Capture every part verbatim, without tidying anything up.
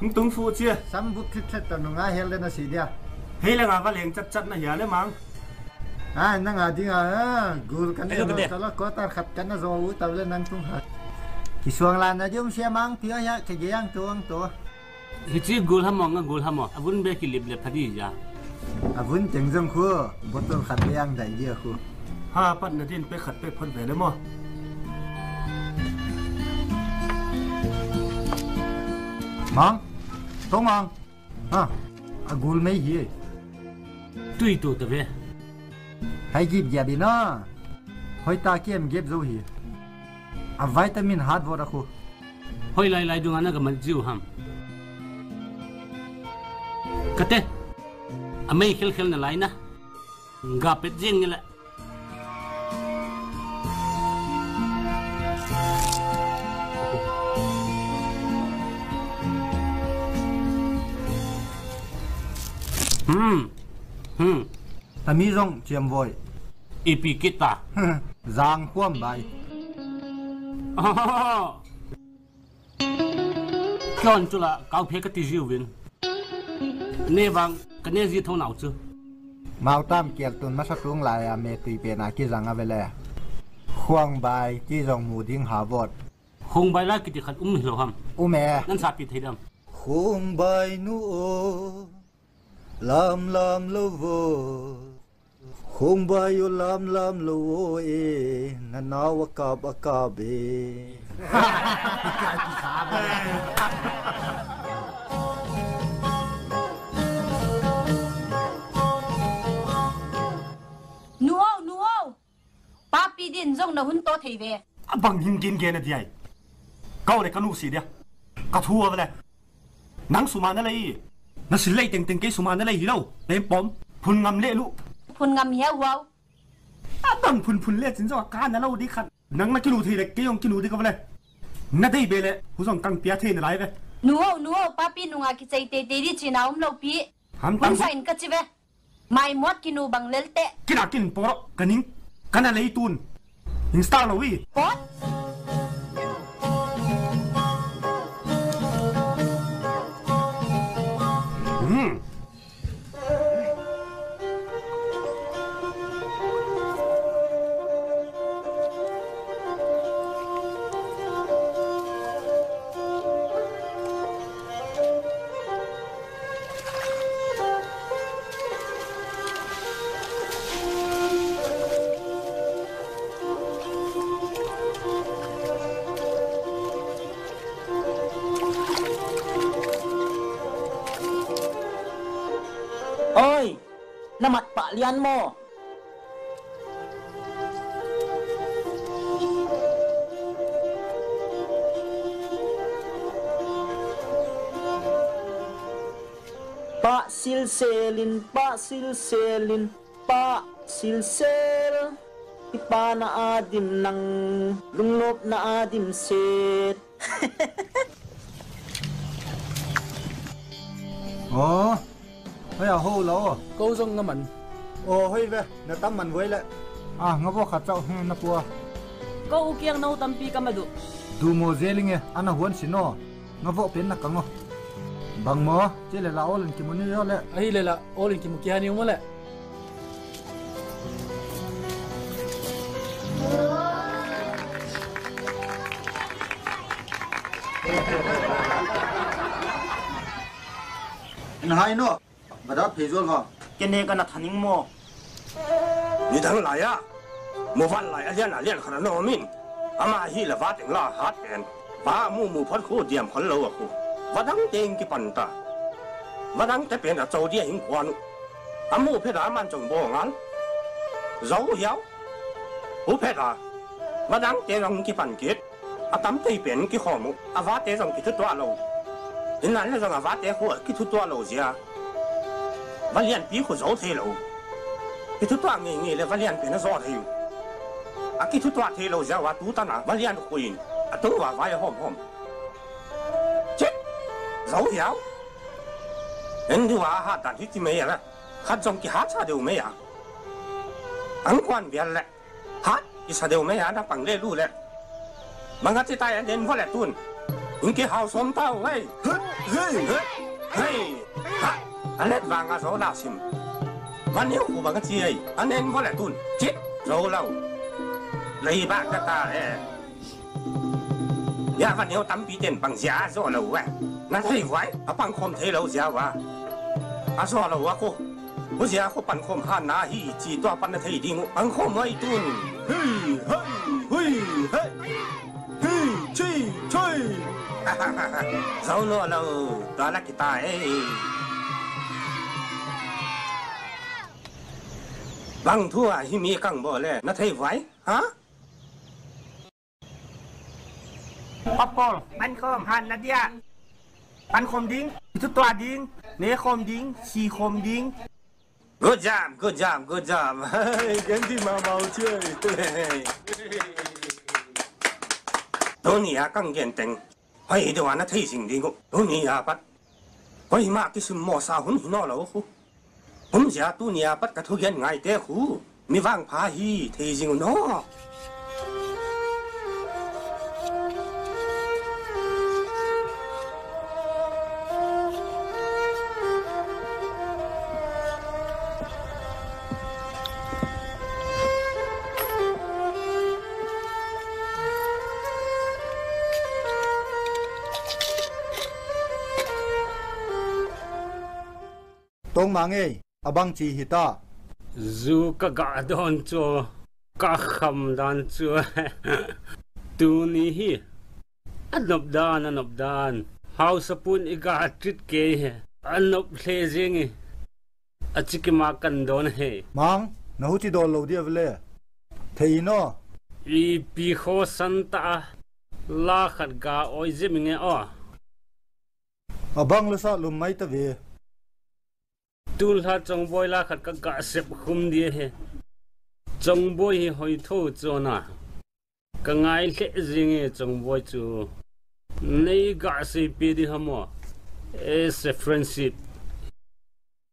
Hong tung fuh cia. Sam bup thitthlet tawh nunga hel le na si dia. Hei le nga va leng catcat na hia le mang. A, nang a ding a, gul kan ne lo ta lo, quarter khat kan na zo u ta le nang tung khat. Kisuang lan na diom sia mang pia ya, kegeyang tuang to. Hici gul hamaw, nga gul hamaw. A vun be kilip le phadi ya. A vun teng zong khu, bottle khat le yang dai dia khu. Ha, pat na din pe khat pe phot ve le maw. Mang, to mang. Ha, a gul mei hi. Tui tu ta ve. Hai gip giap in a. Hoi ta kiem gep zo hi. A vitamin hat vot a khu. Hoi lai lai dunga na ka mat ziu ham. Ka te. A mei khelkhel na lai na. Nga pet ziang nge la. Hmm. Hmm. Tami zong ciam voi. Ipi kita. Zang kuam bai. Tlon cula kau phe ka ti ziu vin. Ne vang ka ne zi tho nau cu. Mau tam kial tun masa tung lai a me tui pen a kizang a vele. Khuang bai ci zong mu ding ha vot. Khuang bai lai kiti khat um hi lo ham. Um e. Nan sa pi thei dam. Khuang bai nu o. Lam lam lo vo. Khuang bai u lam lam lo e, na nau a kap a kap e. Nu o, nu o. Papi din zong na hun to thei ve. A bang hin gin gen a diai. Kau le ka nu si dia. Ka thu a vele. Nang suma na lei. Na sil lei tengteng kei suma na lei hi lo. Pem pom. Phun ngam leh lu. Phun ngam hia huau. A bang phun phun le cin zo a ka na lo di khat. Nang na kilu thei le kei ong kilu di ka vele. Na dei be le hu zong kang pia thei na lai ve. Nu o, nu o, papi nunga kicei teitei di cina um lo pi. Ham tam. Hun sa in ka ci ve. Mai muat kinu bang lelte. Kina kin poro ka ning. Kana lei tun. Install lo i. Pot. Hmm. Oi, na mat pah lian maw? Pah silselin, pah silselin, pah silsel. Kipana a dim nang, lungnopna a dim set. Aw, hoi a ho lo. Ko zong nga man. Aw, hoi ve, na tam man vuai le. A, nga vawh khat cauh, hmm, na pua. Ko u kiang no tampi ka mat uh. Duh maw zel ing e, a na huan sin aw. Nga vawh pen na kang aw. Bang maw, ci le la awl in kimu ni aw le. Ahi le la awl in kimu kia ni maw le. Inn hai no, badat phei zual ha. Kene ka na thaning maw? Nidang lai ah, muvan lai a lian a lian khat a nawm in. Ama hi la va teng la hat pen. Va mumu phot khu diam khol lo a khu. Vadang teng kipan ta. Vadang te pen a co dia hing kuan uh. A muh phet a man zong bawl ngal. Zo uh hiau. Hu phet a. Vadangte zong kipan kik. A tamtei pen kikhawm uh. A vate zong kithutuah lo. Hinanle zong a vate khu a kithutuah lo zia. Valianpi khu zo thei lo. Kithutuah ngeingei le valian pen a zaw thei uh. A kithutuah thei lo zia uh a tu tan a valian khu in a tung uh a vai a hawmhawm. Cik! Zo hiau. En dih uh a hat dan hi ci mei a la. Khat zong kihat sa deuh mei a. Ang kuan bial le. Hat, kisa deuh mei a na pang le lu le. Bang a ci tai a nen vua le tun. Ing ke hau som tau hei. Hei, hei, hei. Ha, a let vang a zo la sim. Van hiu ku bang a ci hei. A nen vua le tun. Cik, zo lau. Lei ba ka ta e. Ya van hiu tampi ten pang zia a zo lo e. Na thei vuai, a pang khom thei lo zia ua. A zo lo a ku. Huzia khu pankhawm hanna hi ci tua pan na thei ding uh. Pankhawm huai tun. Hi, hei, hui, hei. Hi, chi, chui. Zo lo lo, tua la kita e. Bang thu a hi mi kang bo le, na thei vuai, ha? Papol, pankhawm han na dia. Pankhawm ding, thutua ding, nekhawm ding, sikhawm ding. Good job, good job, good job. Hey, gen di ma mau chiai. Tuni a kang gen teng. Hoi, do ana thei sing ding ko. Tuni a pat. Hoi ma ki sim mo sa hun hi no lo ko. Hun zia tuni a pat ka thugen ngaite khu mi vangpha hi thei zing uh naw. Tong Mang ei, a bang ci hi ta? Zu ka gah dawn cu, ka kham dan cu, tuni hi a nop dan, a nop dan. Hausapu in i gah trit kei hi, a nop hle zing i, a cikim a kan dawn hi. Mang, na huci dawn lo dia vele. Thei in aw. I pi khaw san ta a, la khat ga awi zia mi nge aw. A bang lasa lum mai ta ve. Tulha Congbawi la khat ka gah sep khum dia hi. Congbawi hi hoi tho cawn a ka ngai hleh zing e Congbawi cu. Nei gah sei pe dih ha maw? E se friendship.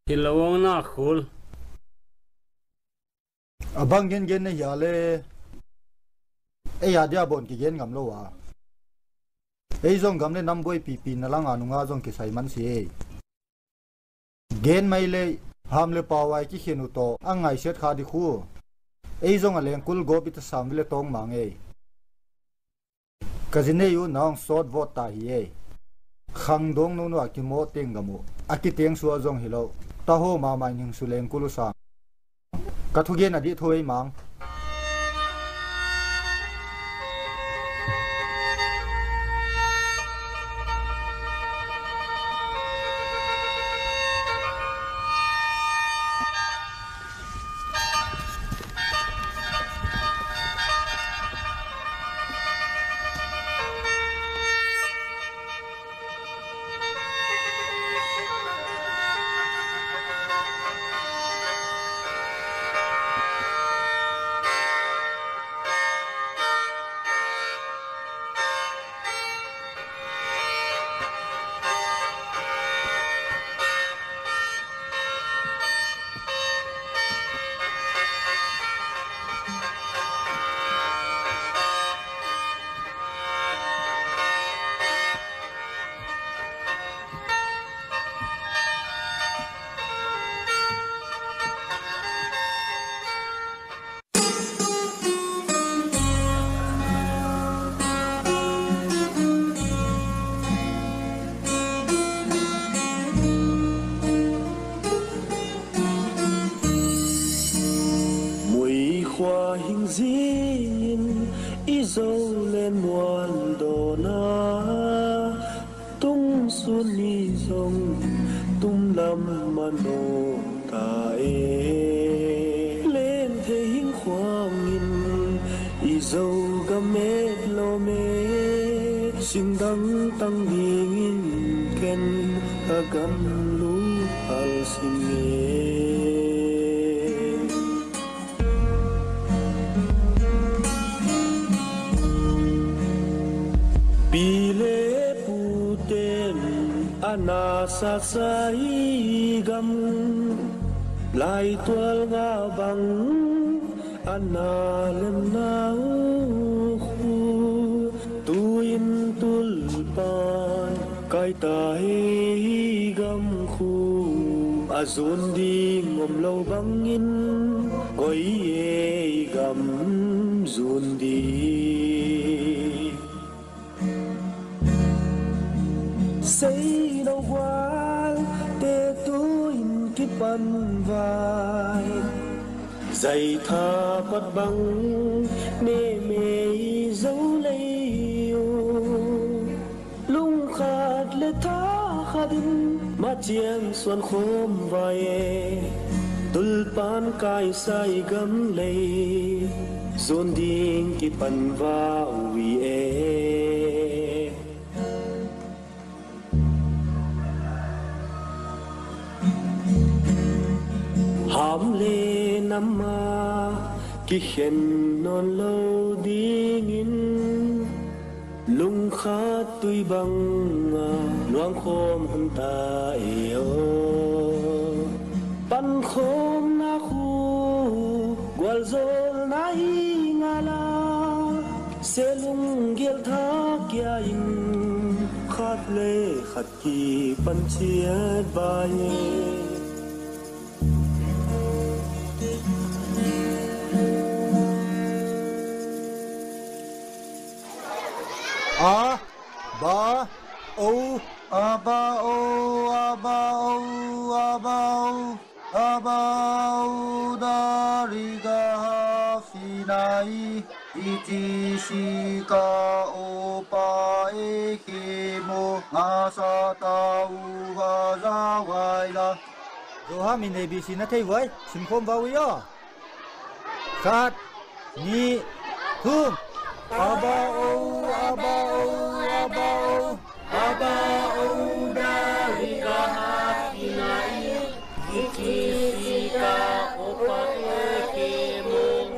Hi lo awng na khul. A bang gengen na hia le? Ei a dia bawn kigen ngam lo a. Ei zong gam le nam buai pipi na langa nunga zong kisai man si ei. Gen mai le ham le pau ai kikhin uh tawh a ngaisiat kha dih khu. Ei zong a lengkul gawp i tasam vile Tawng Mang ei. Ka zi nei uh na hong sawt vawt ta hi ei. Khang dawng no nuah kimawh teng gam uh a kiteng suah zong hi lo. Taho mahmah in hing su lengkul uh sang. Ka thugen a dih tho ei Mang. Muikhua hing zingin i zo le mual dawn a, tung sun i zong tum lam manaw ta e. Singdang tang dingin ken ka gamlu halsim nge. Pi le pute'n a na saksa i gam, laitual nga bang a na lemna uh khu, tu-in tulpan kaita hi gam khu. A zun ding om lo bangin koi e i gam zun ding. Sei lo gualte tu-in kipan vai, zaitha pat bang meme i zo lei uh. Lungkhat le thakhat in macian suan khawm vai e, tulpan kaisa i gam lei, zun ding kipan va uh hi e. Ham le nam a kikhen nawn lo dingin, lungkhat tui bang a luangkhawm hun ta e aw. Pankhawmna khu gualzawlna hi ngal a, se lunggel thak kia in khat le khat kipan ciat vai e. A, ba, o, a, ba, o, a, ba, o, a, ba, o, a, ba, o, da, ri, ga, ha, fi, na, i, i, ci, si, ka, o, pa, e, ke, mo, nga, sa, ta, u, va, za, wai, la. Zo ha, min A B C na thei vai, sim khawm va uh ia. Khat, nih, thum. A, ba, o, a, ba, o, a, ba, o. A, ba, o, da, ri, ga, ha, fi, na, i, i, ci, si, ka, o, pa, e, ke, mo,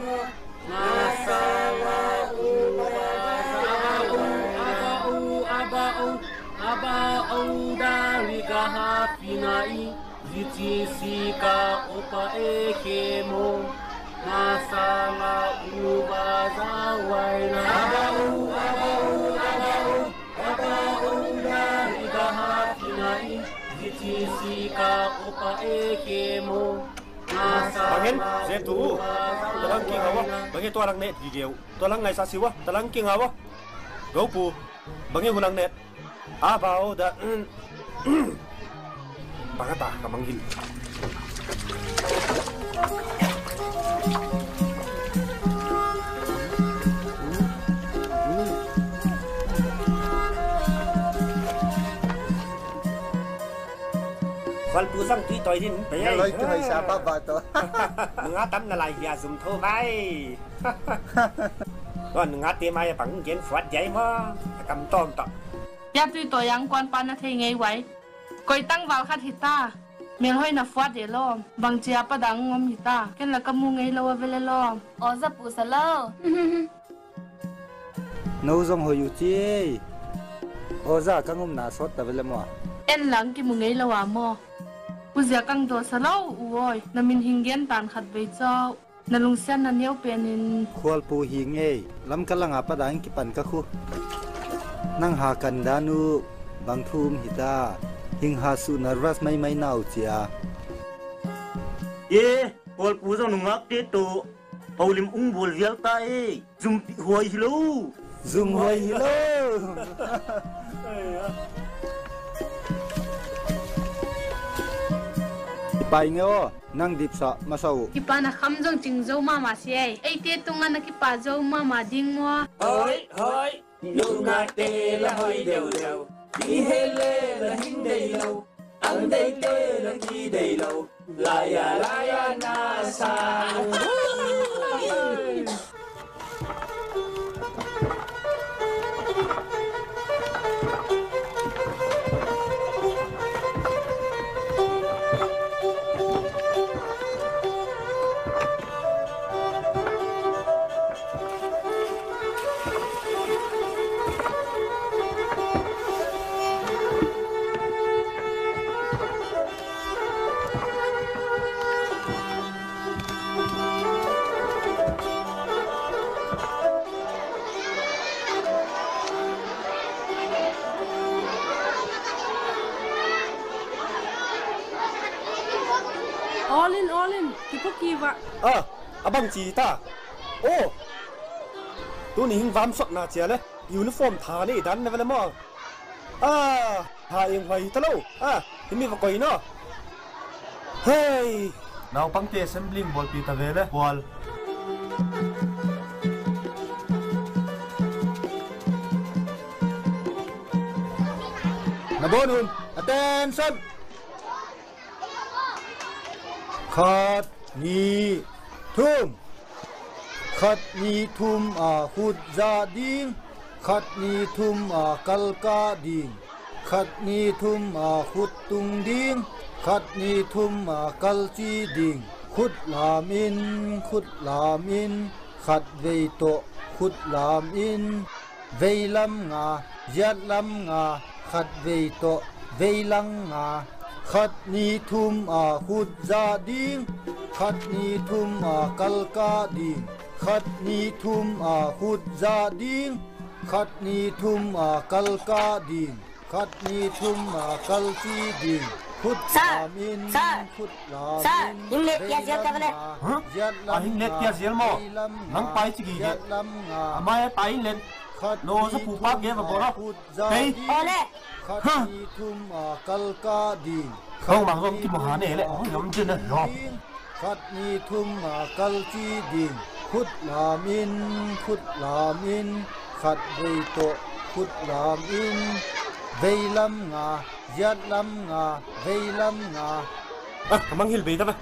nga, sa, la, u, va, za, wai, la. A, ba, o, a, ba, o, a, ba, o, da, ri, ga, ha, fi, na, i, i, ci, si, ka, o, pa, e, ke, mo, nga, sa, la, u, va, za, wai, la. A, ba, o, a, ba, o, a, ba, o, a, ba, o, da, ri, ga, ha, fi, na, i, i, ci, si, ka, o, pa, e, ke, mo, nga, sa, la, u, va, za, wai, la. Bang en, ze tu, talang king hawa, bang en tua lang ne video, tua lang ngaisa siwa, talang king hawa. Go pu, bang en hulang ne. A, ba, o, da, mm, mm. Bang a ta ka mangil. Khualpu zong tui tawi din, pei ei. Na loi tui sa pa ba to. Nunga tam na lai hia zum tho vai. Nungate mai a bang gen fuat diai maw, a kam tawm tawh. Pia tui tawi ang kuan pa na thei ngei vai. Koi tangval khat hi ta. Melhoih na fuat e lawm. Bangcia pa dang ngom hi ta. Ken la ka mu ngei lo a vele lawm. Aw za pu sa lo. No zong hoih uh ci ei. Aw za ka ngomna sawt ta vele maw. En lang kimu ngei lo a maw. Pu zia kang daw sa lo u awi. Na min hing gen tan khat vei cau. Na lungsiat na neu penin. Khualpu hi ngei, lam ka langa pa dang kipan ka khu. Nang ha kan dan uh, bang thu um hi ta. Hing ha su nervous maimai nau cia. E, khualpu zong nungakte tawh holim ung bawl vial ta e. Zumpi huai hi lo. Zung huai hi lo. Pai nge aw. Nang dipsah masa uh. Kipan a kham zong cing zo mahmah si ei. Eite tungah na kipah zo mahmah ding maw? Hoi, hoi. Nungakte la hoi deuhdeuh. I heh le la hing dei lo. Ang deite la ki dei lo. Laya, laya na sa. All in, all in, kipuak kik vah. Ah, a bang ci ta. Oh, tuni hing vam suakna cia le. Uniform tha nei dan na ve le maw. Ah, tha eng huai hi ta lo. Ah, himi va koi no. Hei. Naupangte assembly bawlpi ta ve le, Pual. Na bawn un. Attention. Khat, nih, thum. Khat, nih, thum a khut zah ding. Khat, nih, thum a kalkah ding. Khat, nih, thum a khut tung ding. Khat, nih, thum a kalci ding. Khut lam in, khut lam in. Khat vei tawh khut lam in. Veilam nga, ziatlam nga, khat vei tawh veilam nga. Khat, nih, thum a khut zah ding. Khat, nih, thum a kalkah ding. Khat, nih, thum a khut zah ding. Khat, nih, thum a kalkah ding. Khat, nih, thum a kalci ding. Khut lam in, khut lam in. Sir, hing let kia zial ka vele. Huh? A hing let kia zial maw? Nang pai ci gige. A mai a pai in let. Lo sa pu pa ge va bora. Pei. Ole. Khat, nih, thum a kalkah ding. Khong mang zong ki mo ha ne le. Oh, yom jin a lo. Khat, nih, thum a kalci ding. Khut lam in, khut lam in. Khat vei tawh khut lam in. Veilam nga, ziatlam nga, veilam nga. Ah, ka mang hil bei ta ve.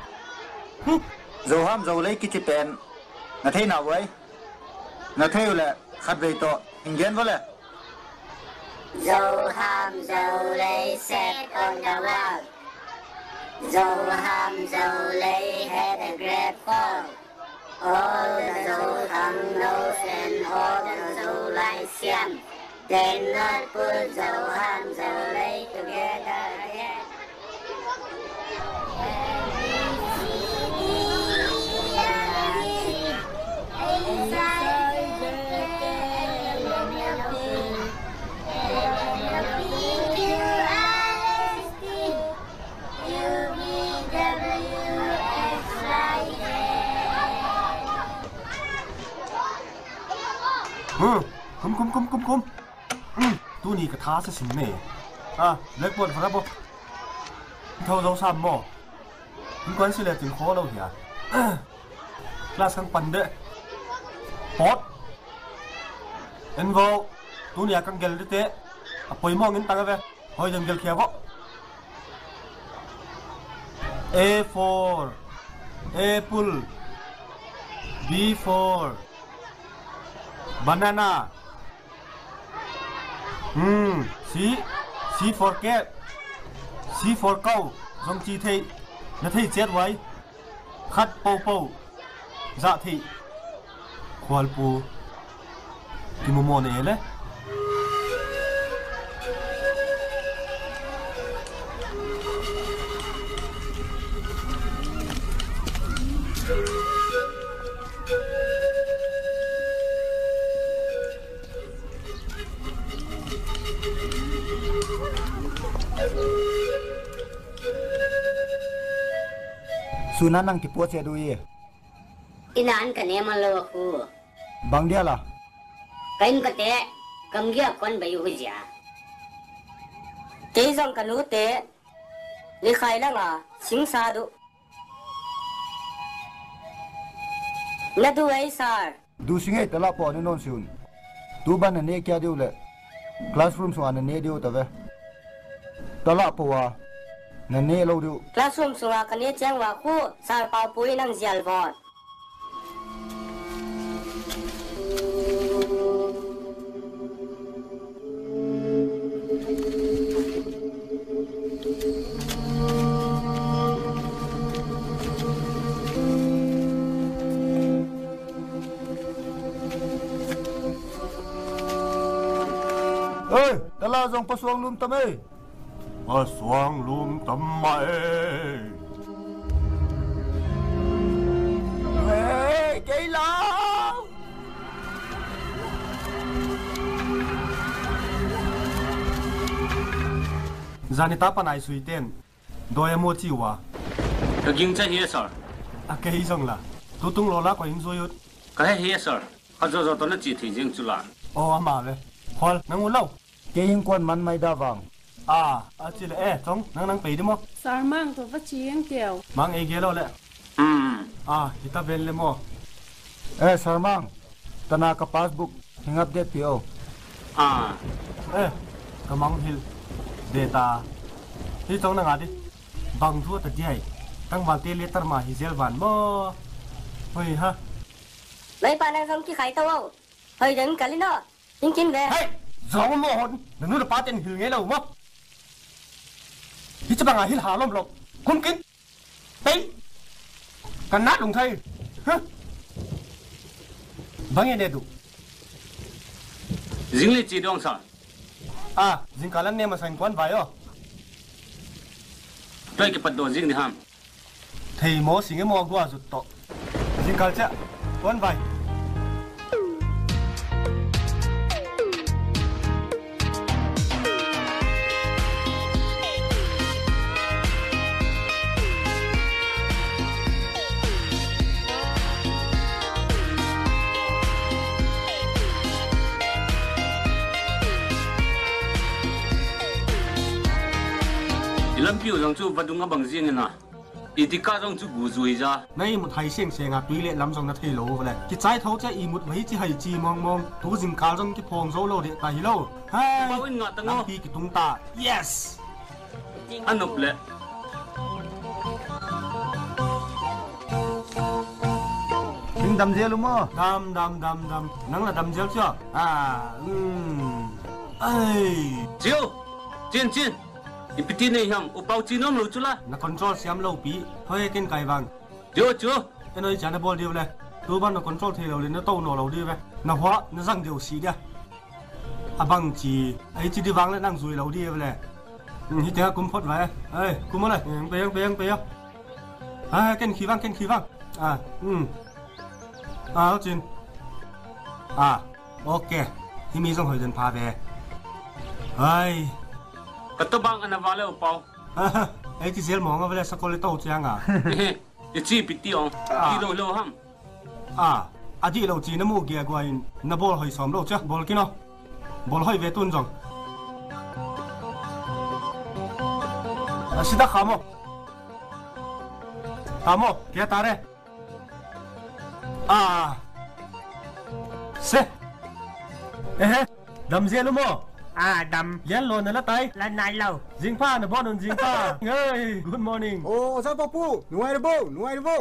Zoham Zolei kici pen na thei na uai. Na thei uh le khat vei tawh hing gen vo le. Zoham Zolei set on the wall. Zoham Zolei had a great fall. All the Zokhang knows and all the Zolai siam. They not put Zoham Zolei together again. Hmm, kum, kum, kum, kum, kum. Hmm, tuni ka tha sia sim ne. Ah, blackboard vara bo. Tho zo sam mo. Kum kuan si le tin kho lo hia. Class kang pan de. Pot. En vo. Tuni a kang gel de te. A poi mo ngin tang a ve. Hoi dang gel khia vo. A for apple. B for banana. Hmm, C, C for cat. C for cow. Zong ci thei. Na thei ciat vai. Khat popo. Zah theih khualpu. Kimawmaw ne le. Suna nang kipuat sia duh i. Inn ah an ka ne man lo a khu. Bang dia la? Ka inn ka te, gamgi a kuan bei uh zia. Kei zong ka nu te, Likhai langa singsa duh. Na duh ei sar. Duh sing ei, tala pawh a ne nawn si un. Tu ban na neh kia deuh leh classroom sungah na neh deuh ta ve. Tala pawh a na neh lo deuh. Classroom sungah ka neh ciang uh a khu sar pau pui nang zial vawt. Oi, tala zong pasuang lum tam ei. Pasuang lum tam mah ei. Hei, kei lau. Zani tapa nai sui ten. Doi a mua ci uh a. Ka ging cia hi e, sir. A kei zong la. Tutung lawla koi in zui ut. Ka he hi e, sir. Kha zawzaw tawh na cih thei ziang cu la. Aw, ama ve. Khual, nang ut lo. Kei innkuan man mai dah vang. Ah, a ci le e, Cong, nang nang pei di maw? Sir Mang tawh va ci eng keu. Mang ei gel aw le. Hmm. Ah, hi ta ven le maw? Eh, Sir Mang, tana ka passbook hing update pi aw. Ah. Eh, ka Mang hil. Data. Hi Cong na nga di. Bang thu a ta diai. Tangvalte le tarma hi zel van maw? Hoi ha. Nai pa nang zong kikhai to aw. Hoi den kal in aw. Kin kin ve. Hei! Zawng maw hon? Na nu na pa ten hil ngei lo maw? Hi ci banga hil ha lom lo. Kum kin. Pei. Kan nat lung thei. Huh? Bang e ne du. Zing le ci dong sa. Ah, zingkal an ne masa in kuan vai aw. Tua i kipat dawh zing ni ham. Thei maw, sing e maw, gua zut tawh. Zingkal ciah. Kuan vai. I lampi uh zong cu vadung a bang zing in a. I tika zong cu gu zui za. Na ihmut hai sengsenga tui le lam zong na thei lo vele. Kicai tho cia ihmut vei ci hai ci mawngmawng. Tu zingkal zong kiphawng zo lo deh ta hi lo. Hai. Pau in ngah tang aw. Lampi kitung ta. Yes. A nup le. Hing dam zel uh maw? Dam, dam, dam, dam. Nang la dam zel cia. Ah, um. Ai. Ciu. Cin, cin. I piti nei hiam, U Pau ci nuam lo cu la. Na control siam lo pi. Hoi ken kai vang. Dio cu. En oi cia na bawl dio le. Tu ban na control thei lo le, na to naw lo dio ve. Na hua, na zang dio si dia. A bang ci, ei ci di vang le nang zui lo dio le. Hmm, hi tia kum phot vai. Ei, kum le. Peyang, peyang, peyang. Ah, ken khi vang, ken khi vang. Ah, hmm. Ah, cin. Ah. Ok. Himi zong hoi den pha ve. Hai. Ka tawbang a na va le U Pau. Ei ci zel mawng a vele sakol le to ciang a. I ci piti ong. Ah. Ti lo lo ham. Ah. A dih lo ci na mu gia gua in na bawl hoi sawm lo cia. Bawl kin aw. Bawl hoi ve tun zong. A si ta kha maw. Ta maw. Kia ta re. Ah. Se. Ehe. Dam zel uh maw? Ah, dam. Lian law na la tai. La nai lo. Zingpha na bawn un zingpha. Hey, good morning. Oh, Ozang Papu, nungai na bo, nungai na bo.